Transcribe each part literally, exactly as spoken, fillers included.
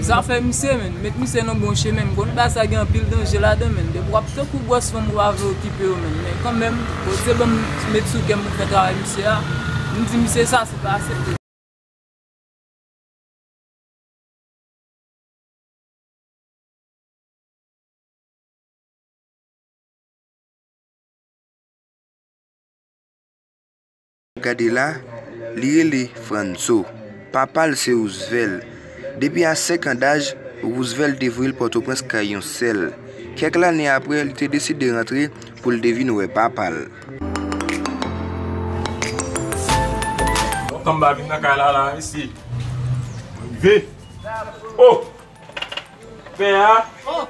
Zafè misye, menn, met misye nan bon chemen. M konn bagay sa gen anpil danje ladan, menn. Depi w ap tankou bwòs fanm, ou pa vle okipe yo, menn. Men kanmenm, Bondye ban m met sou kè m pou fè travay misye a, m di misye sa, se pa aksepte. Gade la, li rele Franzo. Papa l se Roosevelt. Depi a senk an daj, Roosevelt te voye l Pòtoprens kay yon sè l. Kèk lane apre, li te deside rantre pou l te vin wè papa l. Bon, tann m pa vin nan kay la, la, isi. Mwen rive. Oh! Pè a. Oh!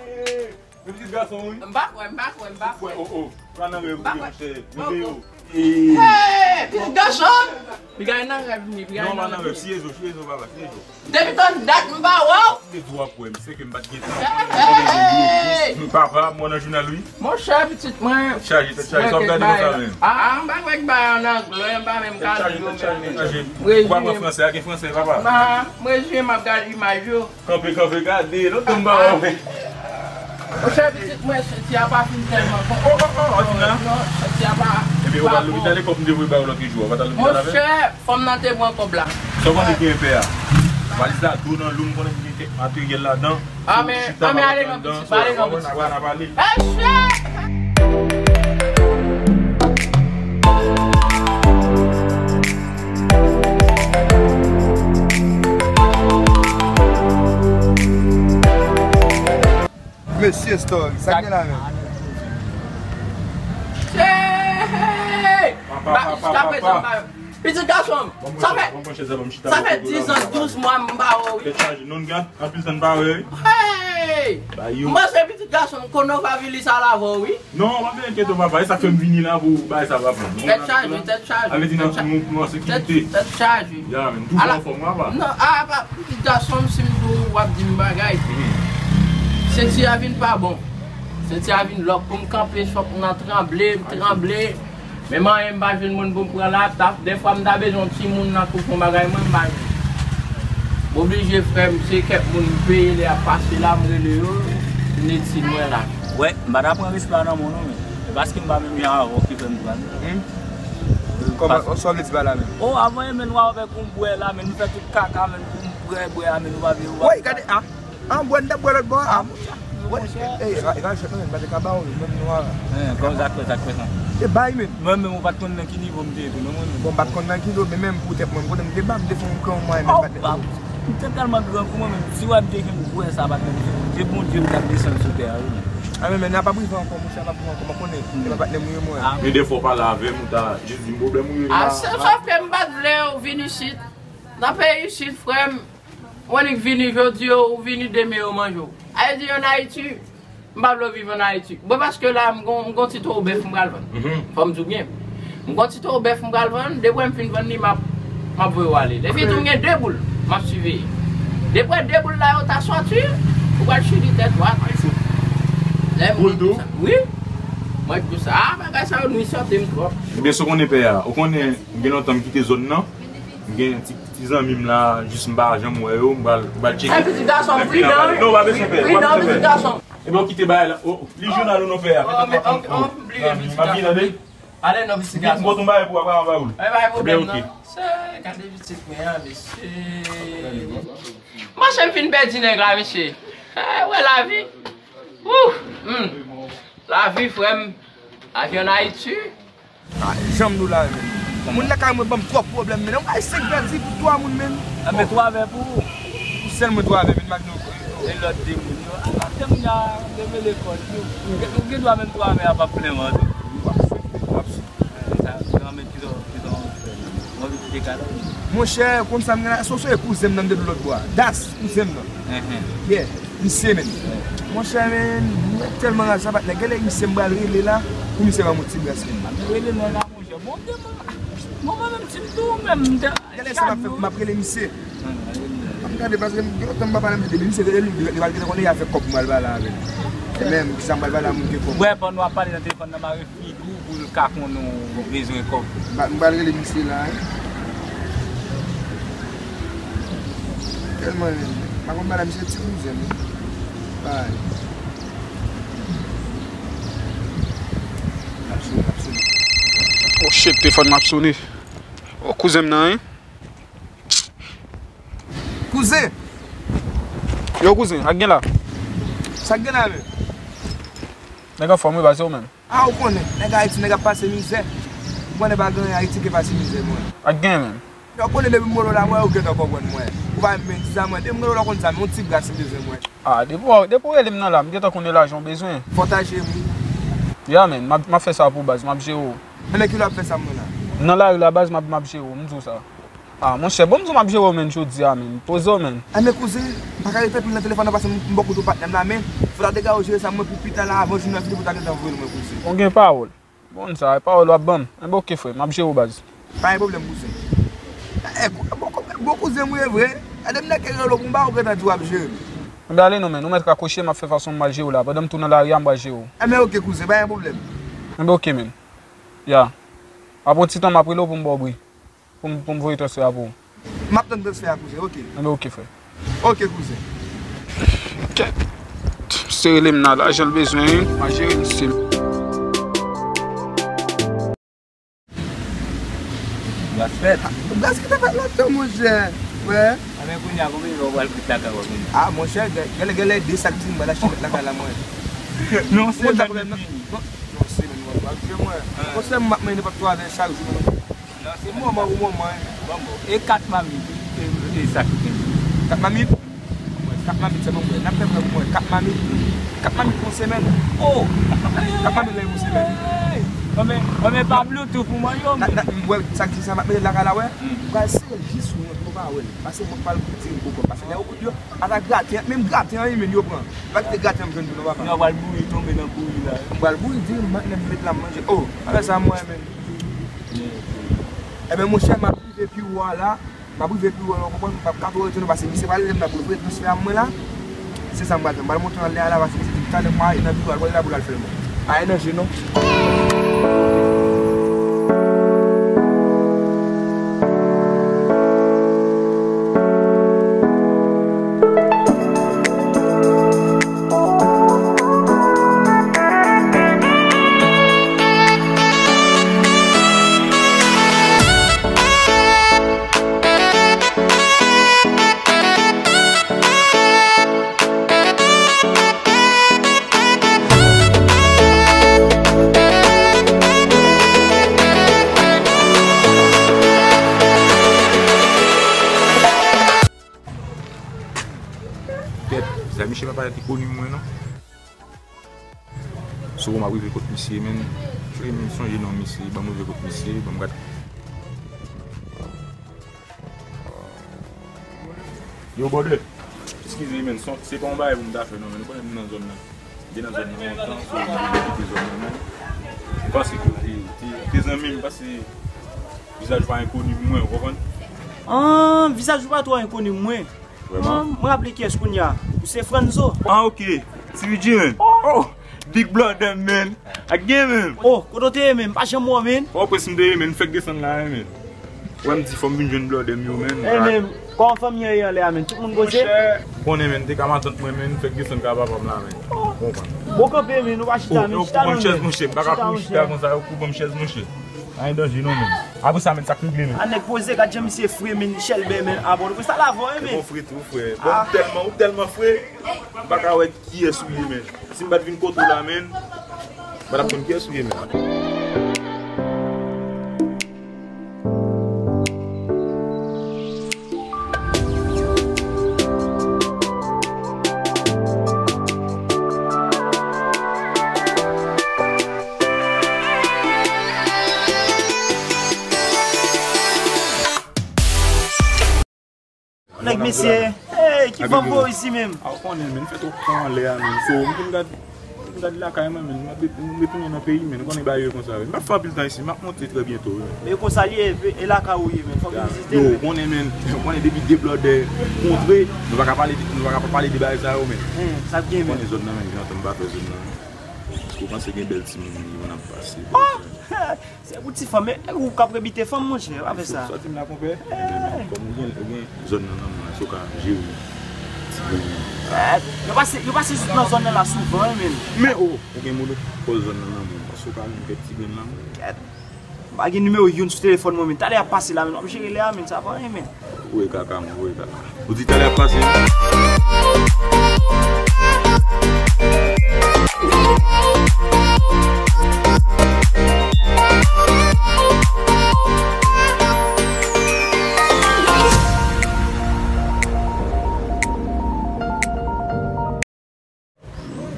Pitit gason, wi. M pa kwè, m pa kwè, m pa kwè. Oh, oh. Pa nan rèv, monchè. Mwen yo. Hey, pitit gason! Piga nan rèv, ni piga nan rèv. Non, pa nan rèv. Siye zo, siye zo, papa, siye zo. Depi tan dat m pa wè w. Se dwa pou m, se ke m pa t gen tan. Hey! Papa, mwen nan jounal, wi. Monchè, pitit mwen. Tèt chaje, tèt chaje, sa w ap gade konsa menm. Ah, m pa kwè k bay an anglè, m pa menm ka di yo menm. Tèt chaje, tèt chaje. Ou pa pran fransè, a gen fransè, papa. M reziye, m ap gade imaj yo. Kanpe, kanpe, gade, lontan m pa wè w. Monchè, pitit mwen, senti a pa fin tèlman bon. Oh, oh, oh, oh, Dina. Non, senti a pa. Ebyen, ou pa t lopital, e kòb m te voye ba ou lòt jou a, ou pa t al lopital avè l? Monchè, fanm nan te pran kòb la. Sa w konnen ki gen pè a? Valiz la, dlo nan lo, m konnen gen kèk materyèl ladan. Ah, men, ah, men ale non, pitit, ale non, pitit. N a pale. Hey, shit! Mesye Story, sa gen la menm? Hey! Ba, jiska prezan, ba, pitit gason m, sa fè, sa fè diz an, douz mwa m pa wè w, wi. Tèt chaje, non, gad, anpil tan n pa wè, wi. Hey! M panse pitit gason m, konnen w pa vin li sa la avè w, wi. Non, pa bezwen enkyete w, papa. E sa k fè m vini la pou bagay sa, papa. Tèt chaje, tèt chaje. Sa vle di nou, nou an sekirite. Tèt chaje. Ya, men, toujou anfòm, papa. Non, a, pa, pitit gason m, si m di w, w ap di m bagay. Senti a vin pa bon. Senti a vin lòk pou m kanpe, chòk nan tranble, m tranble. Menm anyen m pa jwenn moun pou m pran la, ta, dèfwa m ta bezwen yon timoun nan kou fè yon bagay mwen, m pa jwenn. M oblije, frè m, se kèk moun m peye lè y ap pase la, m rele yo, vin ede mwen la. Wè, m pa ta pran respè a nan men w non, men. E paske m pa menm jan avè w ki fè m pran l. Kòman, sa w vle di pa la menm? O, avan e men nou avèk yon bwè la, men nou fè tout kaka, men pou m bwè, bwè a, men nou pa vle, ou pa. Woy, gade, a. An bwè, n t ap bwè lòt bò a. Ey, e pa, e pa jwèt non, men, m pa te ka ba w, menm nou a. Kòman sa k fè, sa k fè sa? E bay, men. Mwen menm, ou pa t konn nan ki nivo m te ye tou non, mwen menm. Bon, m pa t konn nan ki nivo, men menm poutèt mwen, m konnen m te ba, m te fè yon gran mwayen, men m pa t. M te tèlman grangou mwen menm, si w ap dejen m wè sa pa t menm, se Bondye m t ap desann sou tè a wi. A men, men, n ap ap rive ankò, monchè, n ap ap rive ankò, mwen konnen, se pa patnè m ou ye mwen. Men defwa w pale avè m, ou ta jis di m pwoblèm ou ye la. A, sòf ke m pa t vle w vin isit. Nan peyi isit, frè m, ou annik vini jodi, ou vini demen, yo manje w. Ayiti, ann Ayiti, m pa vle w viv ann Ayiti. Bon, paske la, m gon, m gon ti towo bèf m pral vann. Fò m di w byen. M gon ti towo bèf m pral vann, depi m fin vann li, m ap, m ap voye w ale. Lè fini tou, m gen de boul, m ap siveye. Depi de boul la yo ta sòti, ou pral chili tèt dwat. Boul tou? Wi. Mwen di sa, a, bagay sa yo nwi sante m twòp. Ebyen, sa w konnen pè a, ou konnen, gen lontan m kite zòn nan. M gen ti, ti zanmi m la, jis m pa janm wè yo, m pral, m pral tcheke. Hey, pitit gason, pridan, wi. Non, pa bezwen pè, pa bezwen pè. Pridan, pitit gason. Ebyen, w kite bagay la. O, li jounal ou non, pè a. O, men, o, o, m bliye, pitit gason. M ap vin tande. Ale non, pitit gason. M pote yon bagay pou w, apa, apa, ou. Ebyen, ok. Se, gade pitit mwen an, mesye. Manchè m fin pèdi nèg la, mesye. Eh, wè lavi. Ouh, hmm. Lavi, frè m. Lavi ann Ayiti. Ah, janm nou la menm. Moun lakay mwen ban m twòp pwoblèm, men yon bagay senk vè di pou twa moun menm. Ah, men twa vè pou ou. Pou sèl mwen twa vè, men imajine w. E lòt de moun yo. Ah, lòt de moun yo, leve lekòl yo. Ou gen dwa menm twa vè a p ap plen vant ou. W ap sou, w ap sou. Sa, sa menm ki zò, ki zò, w anvi kite kay la. Monchè, konn sa m gen la, se, se kouzen m nan m te di w lòt bò a. Das, kouzen m nan. Yeah, misye menm. Monchè, men, mwen tèlman raje sa, patnè. Genlè misye m pral rele la, pou misye ban m yon ti bras menm. Rele nèg la. Monchè, bon, mwen, mwen menm, si m tou menm, m te. Genlè se m ap fè, m ap rele misye. M ap gade, paske m gen lontan m pa pale misye, depi misye rele m, li, li pral gentan konnen y a fè kòb m pral pale avè l. E menm, kisa m pral pale a moun gen kòb? Wè, pandan w ap pale nan telefòn nan, mare figi w pou l ka konnen w bezwen kòb. M pa, m pral rele misye la, wi. Tèlman rele. Pa konn bagay, misye ti kouzen m. Bay. L ap sone, l ap sone. Oh shit, telefòn m ap sone. Oh, kouzen m nan, wi. Kouzen! Yo, kouzen, sa k gen la? Sa k gen la menm? Nèg anfòm wi, baz, e ou menm? A, ou konnen, nèg Ayiti, nèg ap pase mizè. Ou konnen pa gen anyen Ayiti ki pase mizè, mwen. Sa k gen menm? Yo, ou konnen depi m rele w la, mwen, ou gentan konprann mwen. Ou pa menm di sa, mwen. Depi m rele w la, ou konn sa, men yon ti gras m bezwen, mwen. A, depi w, depi w rele m nan la, m gentan konnen lajan w bezwen. Fò w ta jere m, wi. Ya, menm, m ap, m ap fè sa pou baz, m ap jere w. Enben, kilè w ap fè sa, mwen, la? Nan lari la, baz, m ap, m ap jere w, m di w sa. A, monchè, bon, m di w m ap jere w, menm, jodi a, menm. Poze w, menm. Enben, kouzen, m pa ka ret anpil nan telefòn nan, paske m, m bò kote patnè m la, men fò w ta degare w jere sa, mwen, pou pita la, avan jounen an fini, pou w ta gentan voye l mwen, kouzen. Ou gen pawòl. Bon, sa, e pawòl w ap ban m. Enben, oke, frè, m ap jere w, baz. Pa gen pwoblèm, kouzen. E, kou-, bon, kou-, bon kouzen m ou ye vre. Gade m nèk ki rele w pou m ba w, ou gentan di w ap jere m. Enben, ale non, menm. Ou mèt rakwoche, m ap fè fason m al jere w la. Pandan m tou nan lari a, m pral jere w. Enben, oke, kouzen, pa gen pwoblèm. Enben, oke, menm. Ya. Apre yon ti tan, m ap rele w pou m ba w bri. Pou m, pou m voye transfè a pou ou. M ap tann transfè a, kouzen, oke. Enben, oke, frè. Oke, kouzen. Kèt. Misye rele m nan, lajan l bezwen, wi. M a jere misye. Gras fèt. Gras ki te fèt lontan, monchè. Wè. Anben, kounye a, konbyen lè w pral kwit lakay ou kounye a? A, monchè, gen, gen, genlè de sak ti m pral achte met lakay la, mwen. Non, se menm li fini. Non, non, se menm mwen pral jwe, mwen. Konsèy m ap mande nenpòt twa vè chak jou, mwen. Non, se manman ou manman, hein. Bon, bon. E kat mamit, e, e sa ki gen. Kat mamit? Kat mamit, se bon, mwen. N ap fè prè pou mwen. Kat mamit. Kat mamit pou yon semèn. Oh! Kat mamit la pou yon semèn. Kòman, kòman pa Bluetooth pou mwen yo, men. Wè, sa k di sa, m ap mete lakay la, wè. M pral sere jis ou, nou pa wè l. Pase mwen pral goute l pou kòm. Pase lè ou goute yo, ata graten, menm graten an, men yo pran. Pa kite graten an jwenn pou nou, papa. Yo pral bouyi, tonbe nan bouyi la. M pral bouyi, di, m met la, m manje. Oh, apre sa, mwen, men. Ebyen, monchè, m ap rive pi wo a la. M ap rive pi wo a la, w konprann? M p ap ka twò rete non, paske misye pral rele m la pou l voye transfè a mwen la. Se sa m pral fè. M pral monte anlè a la, paske misye di talè m ale nan biwo a, l pral la pou l al fè l mwen. Pa gen danje non. Kèt, sa misye pa parèt li koni mwen non. So, m ap rive kot misye, men. Frè, m sonje non misye, ban m rive kot misye, ban m gad. Yo, brother. Eskize, men, se pa yon bagay pou m ta fè non, men. Ou konnen m nan zòn nan. M te nan zòn nan lontan, so, m te kite zòn nan, men. M panse ke w te, te, te zanmi m, paske vizaj ou pa enkoni pou mwen, ou konprann? Ah, vizaj ou pa twò enkoni pou mwen. Vrèman? Mwen, mwen raple kiyès kounye a. Ou se Franzo. Ah, ok. T V G, man. Oh! Big brother, man. Ak gen, man. Oh, kote w te ye, man? M pa janm wè w, man. Oh, prens m te ye, man. M fèk desann la, man. Wè m di fò m vin jwenn brother m yo, man. Eh, man. Kòman fanmi an ye anlè a, man? Tout moun poze? Monchè, ou konnen, man, te ka matant mwen, man, fèk desann ka papa m la, man. Ou konprann? Bon kanpe, man, nou pa chita, man. Chita non, man. Chèz, monchè, m pa ka pou chita konsa, yo pou ban m chèz, monchè. Pa gen danje non, man. Apre sa, man, sa k regle, man? A nèg poze, gad jan misye fre, man, chèlbè, man. A bon, nou sa la vò, man. Bon, fre tou, frè. Bon, ou tèlman, ou tèlman fre, m pa ka wè kiyès ou ye, man. Si m pa t vin kote w la, man, m pa t ap konn kiyès ou ye, man. Nèg mesye, hey, ki van vo isi menm? A, ou konnen, men, m fè twòp tan anlè a, men. So, m vin gad, m vin gad lakay mwen, men. M ap ret-, m retounen nan peyi, men. Ou konnen bagay yo konsa, wi. M ap fè anpil tan isi, m ap monte trè byento, wi, men. E konsa l ye, e lakay ou ye, men. Fòk nou vizite l, men. Yo, ou konnen, men. Ou konnen depi de blòdè kontre, nou pa ka pale de, nou pa ka pa pale de bagay sa yo, men. Hen, sa ap gen, men. Ou konnen zòn nan, men, gen antan m pa fè zòn nan. Èske ou panse gen bèl timoun ki konn ap pase? Oh! Se pou ti fanm, e ou k ap rebite fanm, monchè, pa fè sa. Sa w di m la, konpè? Kòm ou gen, ou gen zòn nan nan men w la, èske w ka jere ti Yo pase, yo pase sou nan zòn nan la souvan, wi, men. Men, o, ou gen monopòl zòn nan nan men w, paske w ka jwenn kèk ti grenn nan men w. M pa gen nimewo youn sou telefòn mwen, men talè y ap pase la, men w ap jere lè a, men sa pa anyen, men. Ou e kaka, mwen, ou e kaka. Ou di talè y ap pase.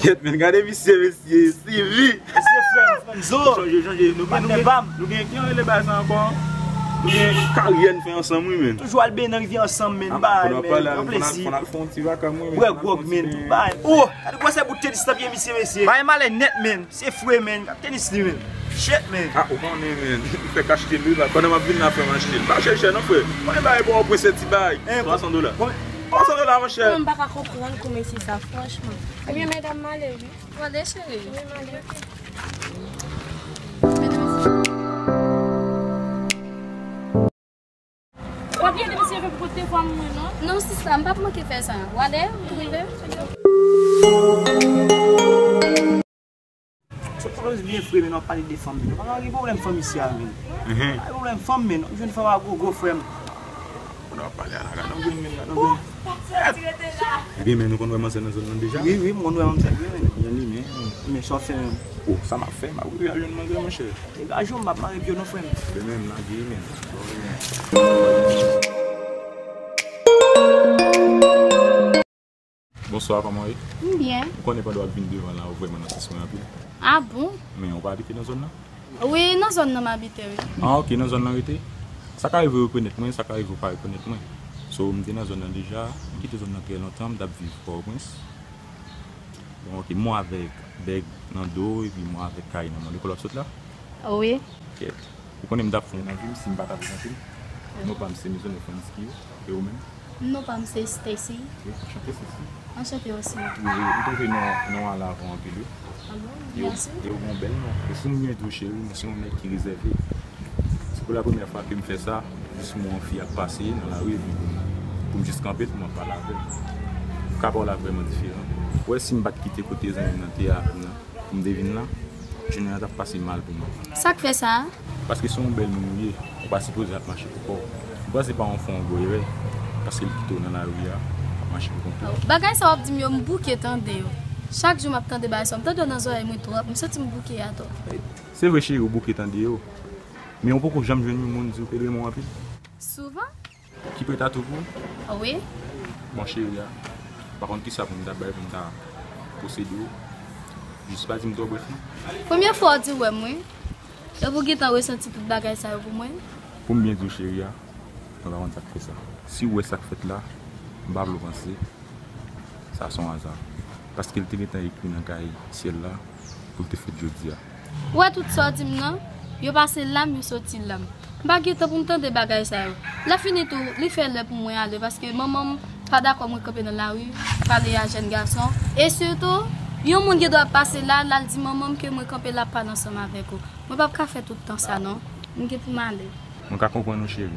Kèt, men, gade misye, mesye, Sivi. Mesye, frè m, Franzo. Chanje, chanje. Nou gen, nou gen, nou gen, ki rele bagay sa ankò? Nou gen karyè n fè ansanm, wi, men. Toujou al benyen nan rivyè ansanm, men. Bay, men. Yon plezi. Fò n al fè yon ti vakans, wi, men. Bwè gwòg, men. Bay. O, gade gwosè bout tenis la byen, misye, mesye. Bay malè nèt, men. Se fre, men. Gade tenis li, men. Shit, men. A, ou konnen, men. M fèk achte l, wi, la. Pandan m ap vin la, frè m achte l. Pa chèche, non, frè. Konnen bagay bon, w pran se ti bagay. Twa san dola. Twa san dola, monchè. Mwen, m pa ka konprann kou mesye sa, franchman. Ebyen, medam, m ale, wi. W ale, cheri? Wi, m ale, oke. W ap ede misye pou kote fwa mwen, non? Non, sista, m p ap manke fè sa. W ale, ou rive? Se pwoblèm byen fre, men w ap pale de fanm, men. Pa gen pwoblèm fanm isi a, men. Mhm. Pa gen pwoblèm fanm, men. W ap jwenn fanm a gogo, frè m. Kote w ap pale a la, gade yon grenn, men, gade yon grenn. Ebyen, men, nou konn wè manzè nan zòn nan deja? Wi, wi, m konn wè manzè, wi, men. Ebyen, li, men. Men, sa w ap fè menm? O, sa m ap fè? M ap rive al jwenn manzè, monchè. Degaje w, m ap mare pye w non, frè m. Ebyen, men, m lage, men. Bonswa, kòman w ye? M byen. Ou konnen pandan w ap vin devan la, ou vrèman nan sans mwen anpil. A bon? Men ou pa abite nan zòn nan? Wi, nan zòn nan m abite, wi. A, oke, nan zòn nan rete? Sa ka rive w rekonèt mwen, sa ka rive w pa rekonèt mwen. So, m te nan zòn nan deja, m kite zòn nan trè lontan, m t ap viv Pòtoprens. Bon, oke, mwen avèk bèg nan do, epi mwen avèk kay nan men w. Lekòl w ap sot la? Wi. Kèt. Ou konnen m t ap fè yon nan vi m si m pa ta prezante m. Non pa m se Mizono Fransky, e ou menm? Non pa m se Stacy. Wi, anchante, Stacy. Anchante osi. Wi, wi, m twouve non, non an la avè w anpil, wi. A bon? E ou, mèsi. E ou gen yon bèl non. E si m byen di w, cheri, mwen se yon nèg ki rezève. Se pou la premyè fwa ke m fè sa, jis m wè yon fi ap pase nan lari, epi pou m, pou m jis kanpe l, pou m ap pale avè l. Kaba w la vrèman diferan. Ou wè, si m pa t kite kote zanmi m nan te a, pou m nan pou m te vin la, jounen an t ap pase mal pou mwen. Sa k fè sa a? Paske se yon bèl moun ou ye, ou pa sipoze ap mache pou kò w. M panse paran w fè yon gwo erè, paske l kite w nan lari a, ap mache pou kont ou. Bagay sa w ap di m yo, m bouke tande yo. Chak jou m ap tande bagay sa yo, m tande yo nan zòrèy mwen twòp, m santi m bouke atò. Se vre, cheri, ou bouke tande yo, men ou poko janm jwenn yon moun di w ke l renmen w anpil? Souvan. Ki prèt a tou pou ou? Wi. Bon, cheri a, m pa konn kisa pou m ta bay pou m ta posede w. Jis pa di m twò brèf, non. Premye fwa w di w wè m, wi. Epi w gentan resanti tout bagay sa yo pou mwen? Pou m byen di w, cheri a, mwen pa konn sa k fè sa. Si w wè sa k fèt la, m pa vle w panse sa se yon aza. Paske l te gentan ekri nan kay syèl la pou l te fèt jodi a. Ou wè tout sa w di m nan, yo pase lam, yo soti lam. M pa gen tan pou m tande bagay sa yo. Lè fini tou, li fè lè pou mwen ale, paske manman m pa dakò mwen kanpe nan lari, pale a jèn gason. E sitou, yon moun gen dwa ap pase la, l al di manman m ke mwen kanpe la ap pale ansanm avèk ou. Mwen p ap ka fè tout tan sa non. M gen pou m ale. Mwen ka konprann ou, cheri.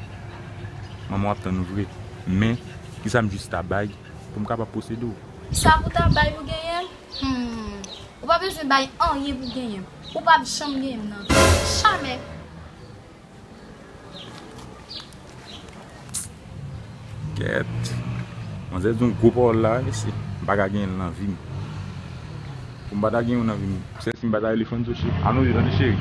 Manman w ap tann ou vre. Men, kisa m jis ta bay pou m kapab posede w? Sa pou ta bay pou genyen m? Hmm. Ou pa bezwen bay anyen pou genyen m. Ou p ap janm genyen m nan vi w. Jamè. Kèt. Manzè di yon gwo pawòl la, wi, mesye. M pa ka genyen l nan vi m. Pou m pa ta genyen w nan vi m, sèl si m pa ta rele Franzo, cheri. Ann oze, tande, cheri.